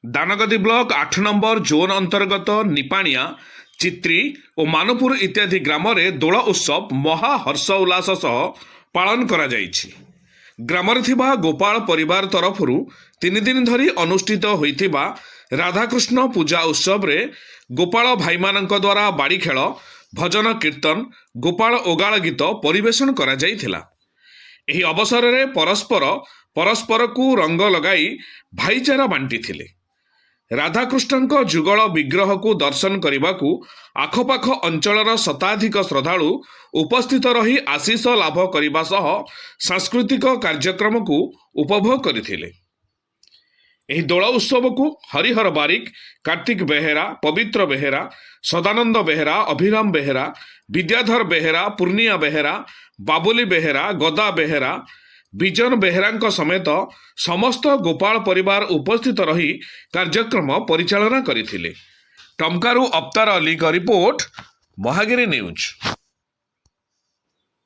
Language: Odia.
ଦାନଗଦି ବ୍ଲକ 8 ନମ୍ବର ଜୋନ୍ ଅନ୍ତର୍ଗତ ନିପାଣିଆ, ଚିତ୍ରି ଓ ମାନପୁର ଇତ୍ୟାଦି ଗ୍ରାମରେ ଦୋଳ ଉତ୍ସବ ମହା ହର୍ଷ ଉଲ୍ଲାସ ସହ ପାଳନ କରାଯାଇଛି। ଗ୍ରାମରେ ଥିବା ଗୋପାଳ ପରିବାର ତରଫରୁ 3 ଦିନ ଧରି ଅନୁଷ୍ଠିତ ହୋଇଥିବା ରାଧାକୃଷ୍ଣ ପୂଜା ଉତ୍ସବରେ ଗୋପାଳ ଭାଇମାନଙ୍କ ଦ୍ୱାରା ବାଡ଼ି ଖେଳ, ଭଜନ କୀର୍ତ୍ତନ, ଗୋପାଳ ଓଗାଳ ଗୀତ ପରିବେଷଣ କରାଯାଇଥିଲା। ଏହି ଅବସରରେ ପରସ୍ପର ପରସ୍ପରକୁ ରଙ୍ଗ ଲଗାଇ ଭାଇଚାରା ବାଣ୍ଟିଥିଲେ। ରାଧାକୃଷ୍ଣଙ୍କ ଯୁଗଳ ବିଗ୍ରହକୁ ଦର୍ଶନ କରିବାକୁ ଆଖପାଖ ଅଞ୍ଚଳର ଶତାଧିକ ଶ୍ରଦ୍ଧାଳୁ ଉପସ୍ଥିତ ରହି ଆଶିଷ ଲାଭ କରିବା ସହ ସାଂସ୍କୃତିକ କାର୍ଯ୍ୟକ୍ରମକୁ ଉପଭୋଗ କରିଥିଲେ। ଏହି ଦୋଳ ଉତ୍ସବକୁ ହରିହର ବାରିକ, କାର୍ତ୍ତିକ ବେହେରା, ପବିତ୍ର ବେହେରା, ସଦାନନ୍ଦ ବେହେରା, ଅଭିରାମ ବେହେରା, ବିଦ୍ୟାଧର ବେହେରା, ପୂର୍ଣ୍ଣିଆ ବେହେରା, ବାବୁଲି ବେହେରା, ଗଦା ବେହେରା, ବିଜନ ବେହେରାଙ୍କ ସମେତ ସମସ୍ତ ଗୋପାଳ ପରିବାର ଉପସ୍ଥିତ ରହି କାର୍ଯ୍ୟକ୍ରମ ପରିଚାଳନା କରିଥିଲେ। ଟମକାରୁ ଅବତାର ଅଲିଙ୍କ ରିପୋର୍ଟ, ମହାଗିରି ନ୍ୟୁଜ୍।